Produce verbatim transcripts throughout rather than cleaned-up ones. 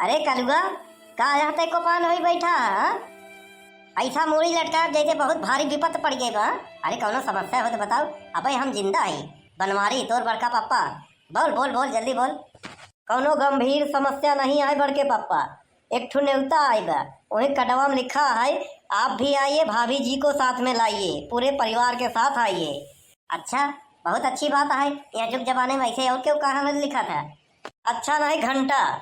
अरे कलुआ, का यहाँ तक कोपान होई बैठा है, हाँ? ऐसा मूड़ी लटका जैसे बहुत भारी विपत पड़ गई बा। अरे कौनो समस्या हो तो बताओ। अबे हम जिंदा हई, बनवारी तोर बड़का पप्पा। बोल, बोल, बोल, जल्दी बोल। कौनो गंभीर समस्या नहीं आए बड़के पप्पा, एक ठो नेवता आए बा, वही कटवा में लिखा है, आप भी आइए, भाभी जी को साथ में लाइए, पूरे परिवार के साथ आइए। अच्छा, बहुत अच्छी बात है। यह जुग जमाने में ऐसे और क्यों कहा लिखा था? अच्छा नहीं घंटा।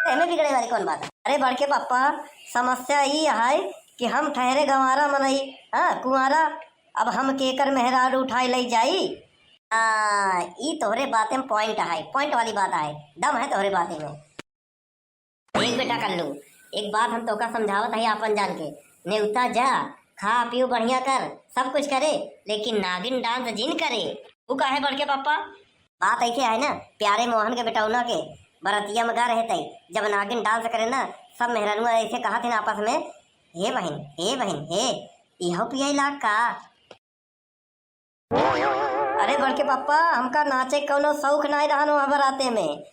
एमे बिगड़े वाली कौन बात है? अरे बड़के पप्पा, समस्या ई है कि हम ठहरे गंवारा मनई, हाँ, कुंवारा, अब हम केकर मेहरारू उठाई ले जाई? हाँ, ई तोहरे बातें में point है, point वाली बात है, दम है तोहरे बातें में। देख बेटा कल्लू, एक बात हम तोका समझावत है आपन जान के, नेवता जा, खा पियो बढ़िया कर, सब कुछ करे, लेकिन नागिन dance जिन करे। उ काहे बड़के पप्पा? बात ऐसे है ना, प्यारे मोहन के बेटौना के बरतिया में गा रहे तई, जब नागिन dance करे ना, सब मेहरानुआ ऐसे कहा थे ना आपस में, "हे बहिन, हे बहिन, हे, इहो पियाई लाग का?" अरे बड़के पप्पा, हमका नाचे कौनो शौक नाई रहन वहाँ बराते में,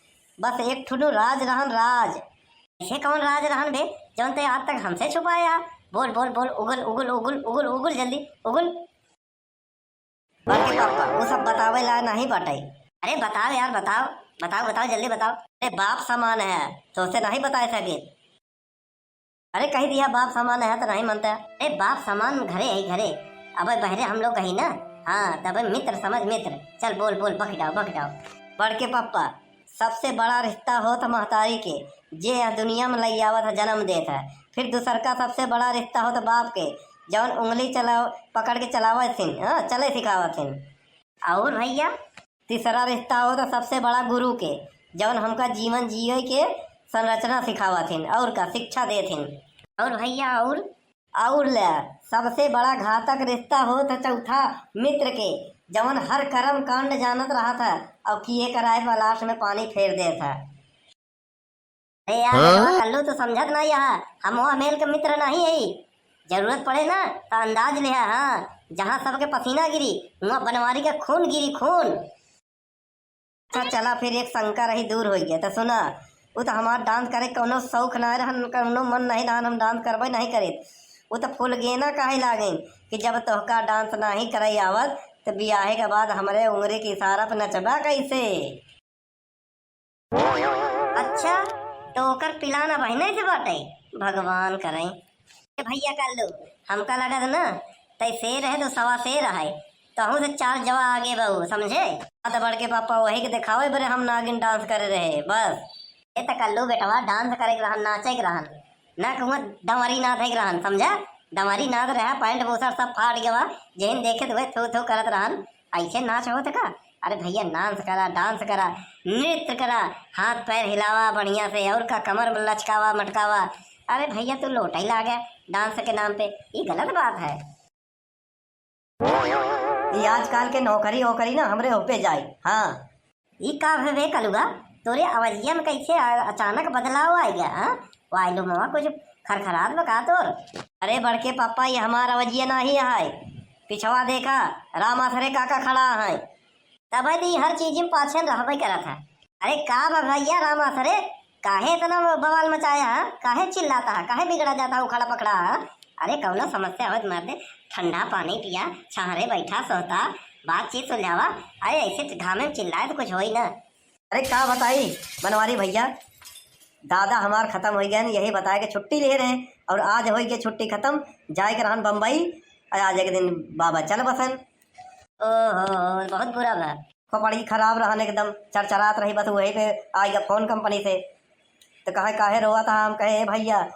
बस एक ठुनु राज रहन, राज। ऐसे कौन राज रहन बे, जौन ते आज तक हमसे छुपाया? बोल, बोल, बोल, उगल, उगल, उगल, उगल, उगल, जल्दी उगल। बड़के पप्पा, वो सब बतावे ला नहीं बाटे। अरे बताओ यार, बताओ, बताओ, बताओ, जल्दी बताओ। अरे बाप समान है, तोसे नहीं बताए सके। अरे कही दिया बाप समान है तो नहीं मानता। अरे बाप समान घरे है, घरे। अबे बहरे हम लोग कही ना, हाँ, तबे मित्र समझ मित्र। चल बोल, बोल, बखिटाओ, बखिटाओ। बड़के पप्पा, सबसे बड़ा रिश्ता होत महतारी के, जे यह दुनिया में लई आवत है, जन्म देत है। फिर दूसर का सबसे बड़ा रिश्ता होत बाप के, जौन उंगली चलाव-, पकड़ के चलावत थिन, हाँ, चले सिखावत थिन। और भैया? तीसरा रिश्ता होत सबसे बड़ा गुरु के, जौन हमका जीवन जिए के संरचना सिखावत थिन, और का शिक्षा देत थिन। और भैया, और? और ले, सबसे बड़ा घातक रिश्ता होत है चौथा मित्र के, जवन हर कर्म कांड जानत रहत है और किए कराए पर last में पानी फेर देत है। अरे यार, हाँ? बेटवा कल्लू, तू समझत ना यह, हम वो मेल के मित्र नहीं है। जरूरत पड़े ना तो अंदाज ले, हाँ, जहाँ सबके पसीना गिरी, वहाँ बनवारी के खून गिरी, खून। अच्छा चला, फिर एक शंका रही दूर हो गया। तो सुना, वो तो हमार dance करे कौनो शौक ना रहन, कौनो मन नहीं रहन, हम dance करबे नहीं करे। वो तो फुलगेना काहे लागेन कि जब तोहका dance नहीं करे आवत तो बियाहे के बाद हमरे उंगरी के इशारा पे नचबा कैसे? अच्छा, तो ओकर plan अब अहिने से बाटे? भगवान करे। ए भैया कल्लू, हमका लगत ना, तै शेर है तो सवा शेर है, तहूँ से चार जवा आगे बहू, समझे? हाँ, तो बड़के पापा वही के देखावे बरे हम नागिन dance करे रहे, बस। ए त कल्लू बेटवा, dance करे के रहन, नाचे के रहन, ना कहूँ दंवरी नाथ है के रहन, समझा? दंवरी नाथ रहा, pant बुशर्ट सब फाट गवा, जेहिन देखे तो वह थू थू करत रहन। ऐसे नाच होत का? अरे भैया, dance करा, dance करा, नृत्य करा, हाथ पैर हिलावा बढ़िया से, और का, कमर लचकावा, मटकावा। अरे भैया, तू लोटई लागे dance के नाम पे, ई गलत बात है। ई आजकल के नौकरी ओकरी ना हमरे होपे जाई। हाँ। ई का भे, भे कलुआ, तोरे आवाजिया में कैसे अ-, अचानक बदलाव आइ गया, हाँ? वायलुमवा कुछ खरखरात बा का तोर? अरे बड़के पापा, ये हमार आवाजिया नाही है। पिछवा देखा, राम आसरे काका खड़ा है। तबे तो ई हर चीज में पाछे रहबे करत है। अरे का बा भैया राम आसरे, काहे इतना बवाल मचाया है? काहे चिल्लाता है? काहे बिगड़ा जाता है, उखड़ा पकड़ा है? अरे कौनो समस्या हो तो मर्दे, ठंडा पानी पिया, छाहरे बैठा, सोता, बातचीत सुलझावा। अरे ऐसे घामे में चिल्लाए तो कुछ होई ना। अरे का बताई बनवारी भैया, दादा हमार खतम होइ गए, यही बताए के छुट्टी ले रहे, और आज होइ गए छुट्टी खतम, जाए के रहन बम्बई, और आज एक दिन बाबा चल बसन। ओहो, बहुत बुरा बा। खोपड़ी खराब रहन एकदम, चरचरात रही, बस वही पे आ गया फोन कंपनी से। तो कहे, "काहे रोवा था?" हम कहे, "ए भैया,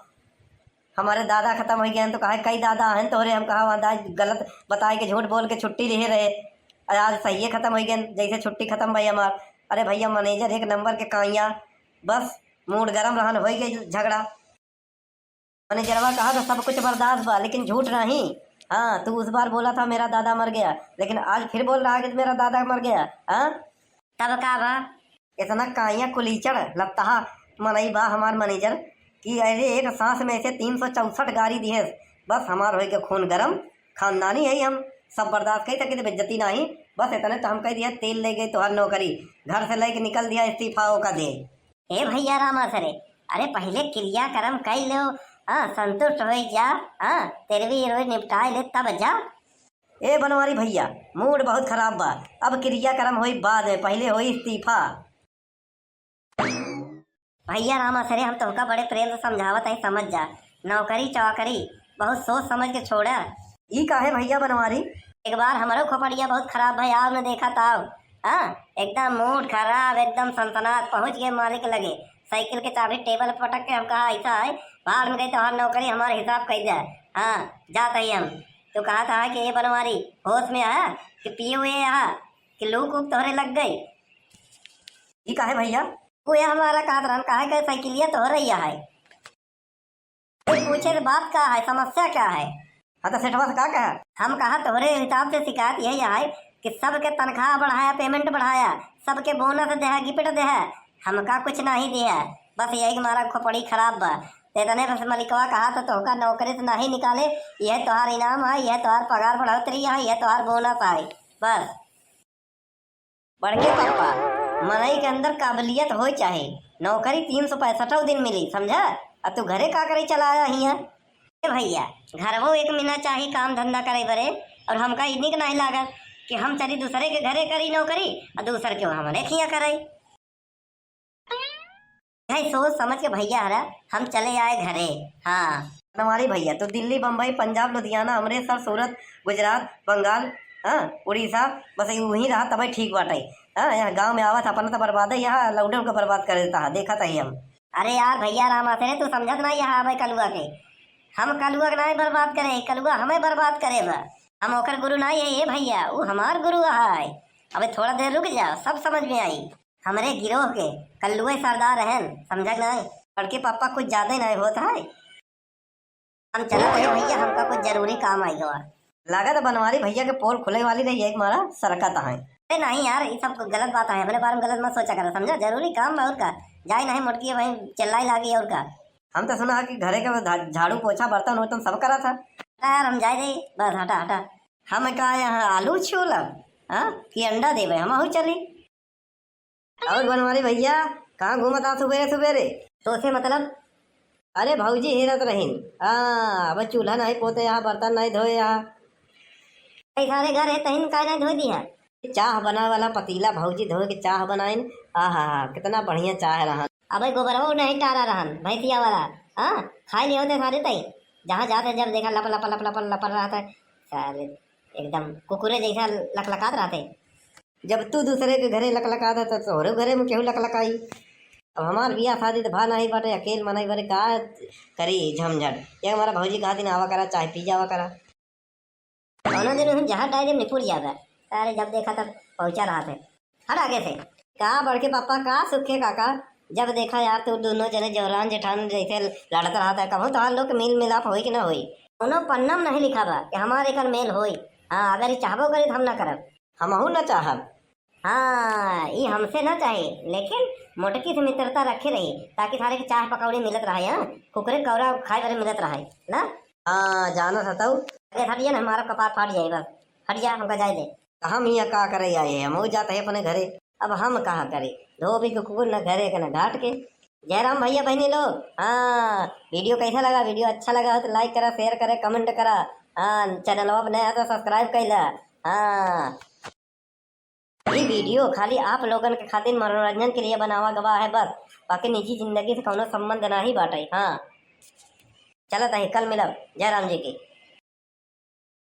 हमारे दादा खतम होइ गए।" तो कहे, "कई दादा हैं तोहरे?" हम कहा, "वहाँ दाई गलत बताए के, झूठ बोल के छुट्टी लिए रहे, और आज सहिए खतम होइ गए, जैसे छुट्टी खतम भई हमार।" अरे भैया, मैनेजर एक नंबर के काइया, बस मूड गरम रहन, होइ गए झगड़ा। मैनेजरवा कहा था, "सब कुछ बर्दाश्त बा, लेकिन झूठ नहीं। हाँ, तू उस बार बोला था मेरा दादा मर गया, लेकिन आज फिर बोल रहा है कि मेरा दादा मर गया।" हाँ, तब का बा? इतना काइया कुलीचड़ लत्तहा मनई बा हमार मैनेजर कि अरे एक सांस में ऐसे तीन सौ चौसठ गारी दिहे। बस हमार होइ के खून गरम, खानदानी है हम, सब बर्दाश्त कई सके, बेइज्जती नहीं। बस इतने तो हम कह दिया, "तेल ले गए तोहर नौकरी, घर से लेके निकल दिया, इस्तीफा ओका दे।" ए भैया राम आसरे, अरे पहिले क्रियाकर्म कइ लो, हाँ, संतुष्ट होइ जा, हाँ, तेरवी इरवी निपटाइ ले तब जा। ए बनवारी भैया, mood बहुत खराब बा। अब क्रियाकर्म होई बाद में, पहिले होई इस्तीफा। भैया राम आसरे, हम तोहका बड़े प्रेम से समझावत हई, समझ जा। नौकरी चाकरी बहुत सोच समझ के छोड़ा। ई काहे भैया बनवारी? एक बार हमरो खोपड़िया बहुत खराब भई, आव न देखा ताव। हाँ, एकदम mood खराब, एकदम सनसनात। पहुँच गए मालिक लगे, साइकिल के चाबी टेबल पर पटक के हम कहा, "ऐसा है, बाहर में गई तोहार नौकरी, हमार हिसाब कइ दे।" हाँ, जात हई हम। तो कहा था कि ए बनवारी, होश में आया कि पिए हुए यहाँ कि लूक उक तोहरे लग गई? ई काहे भैया? वो ये हमारा कहत रहन, काहे के साइकिलिया तोहरे ही है। ये पूछे के बात का है, समस्या क्या है? हाँ, तो सेठवा से का कहा? हम कहा, "तोहरे हिसाब से शिकायत यही है कि सबके तनख्वाह बढ़ाया, payment बढ़ाया, सबके bonus देहा, gift देहा, हमका कुछ नहीं दिया।" बस यही के मारा खोपड़ी खराब बा। ते तने बस मलिकवा कहा, "तो तोहका नौकरी से नहीं निकाले, यह तोहार इनाम है, यह तोहार पगार बढ़ोतरी है, यह तोहार bonus है।" बस। बड़के पापा, मनई के अंदर काबिलियत होए चाहे, नौकरी तीन सौ पैंसठौ दिन मिली, समझा? अब तू घरे का करे चला आया हियाँ? ए भैया, घरवो एक मिना चाही काम धंधा करे बरे, और हमका ई निक नाहीं लागत कि हम चली दूसरे के घरे करी नौकरी और दूसर के हमरे खिया करे। यही सोच समझ के भैया हरा हम चले आए घरे। हाँ। बनवारी भैया, तो दिल्ली, बम्बई, पंजाब, लुधियाना, अमृतसर, सूरत, गुजरात, बंगाल, हाँ, उड़ीसा, बस वहीं रहा तबे ठीक बाटे। हाँ, यहाँ गाँव में आवत अपना तो बर्बाद है, यहाँ लौंडन को बर्बाद कर देता है, देखा तही हम। अरे यार भैया राम आसरे, तू समझत ना यहाँ आवे कलुआ के। हम कलुआ के नाहीं बर्बाद करे, कलुआ हमें बर्बाद करे बा। हम ओकर गुरु नाहीं है ये भैया, वो हमार गुरु है। अबे थोड़ा देर रुक जाओ, सब समझ में आई। हमरे गिरोह के कल्लुए सरदार रहन, समझा कि नाहीं? बड़के पापा कुछ ज्यादा ही नाहीं होत है। हम चलत है भैया, हमका कुछ जरूरी काम आई गवा। लागत बनवारी भैया के पोल खुले वाली रही, एक मारा सरकत है। अरे नाहीं यार, ये सब गलत बात है, अपने बारे में गलत मत सोचा करा, समझा? जरूरी काम बा और का, जाए नाहीं मोटकी भाई चिल्लाई लागी और का। हम तो सुना है कि घरे के झा-, झाड़ू पोछा बर्तन उर्तन सब करा था। अरे यार हम जाए दे, बस हटा हटा। हम का यहाँ आलू छूलब, हाँ, कि अंडा देवे, हम आहू चली। और बनवारी भैया, कहाँ घूमत आ सुबेरे सुबेरे? तो से मतलब? अरे भौजी हेरत रहिन। हाँ, अब चूल्हा नाहीं पोते यहाँ, बर्तन नाहीं धोए यहाँ। कई सारे घर है, तहिन काहे नाहीं धोए दिया? चाह बनावे वाला पतीला भौजी धोए के चाह बनाइन। आहा हा, कितना बढ़िया चाह रहन। अबे गोबरवा नाहीं टारा रहन, भैंसिया वाला। हाँ, खाए लियो ते सारे तई। जहाँ जाते जब देखा लप लप लप लप लप रहता है। सारे एकदम कुकुरे जैसा लकलकात रहते। जब तू दूसरे के घरे लकलकात है, तो तोहरे घरे में केहू लकलकाई। अब हमार बियाह शादी तो भा नाहीं बाटे, अकेल मनई बरे का करी झमझट। ये हमारा भौजी कहा दिन आवा करा, चाय पी जावा करा। कौनो दिन हम जहाँ डाल देम निपुर जाबे। सारे जब देखा तब पहुँचा रहत है। हट आगे से। का बड़के पापा, का सुखे काका, जब देखा यार तू दोनों जने जौरान जेठान जैसे लड़त रहत है, कबहूँ तोहार लोग के मिल मिलाप होई कि ना होई? कौनो पन्ना में नहीं लिखा बा कि हमारे एकर मेल होई। हाँ, अगर ये चाहबो करे तो हम ना करब। हमहू ना चाहब। हाँ, ई हमसे ना चाही, लेकिन मोटकी से मित्रता रखे रही, ताकि सारे के चाह पकौड़ी मिलत रहे, हाँ? कुकुरे कौरा खाए वाले मिलत रहे, ना? हाँ, जानत हतऊ। अरे हट जा ना, हमारा कपार फाट जाए बस। हट जा, हमका जाए दे। हम यहाँ का करे आए हैं, हम जाते हैं अपने घरे। अब हम कहाँ करे, धोबी के कुकुर न घरे के न घाट के। जय राम भैया बहनी लोग। हाँ, video कैसा लगा? Video अच्छा लगा हो तो like करा, share करा, comment करा। हाँ, channel अब नया तो subscribe कैला। हाँ, ये video खाली आप लोगन के खातिर मनोरंजन के लिए बनावा गवा है बस, बाकी निजी जिंदगी से कौनो संबंध नाही बाटे। हाँ, चलत है, कल मिलब। जय राम जी की।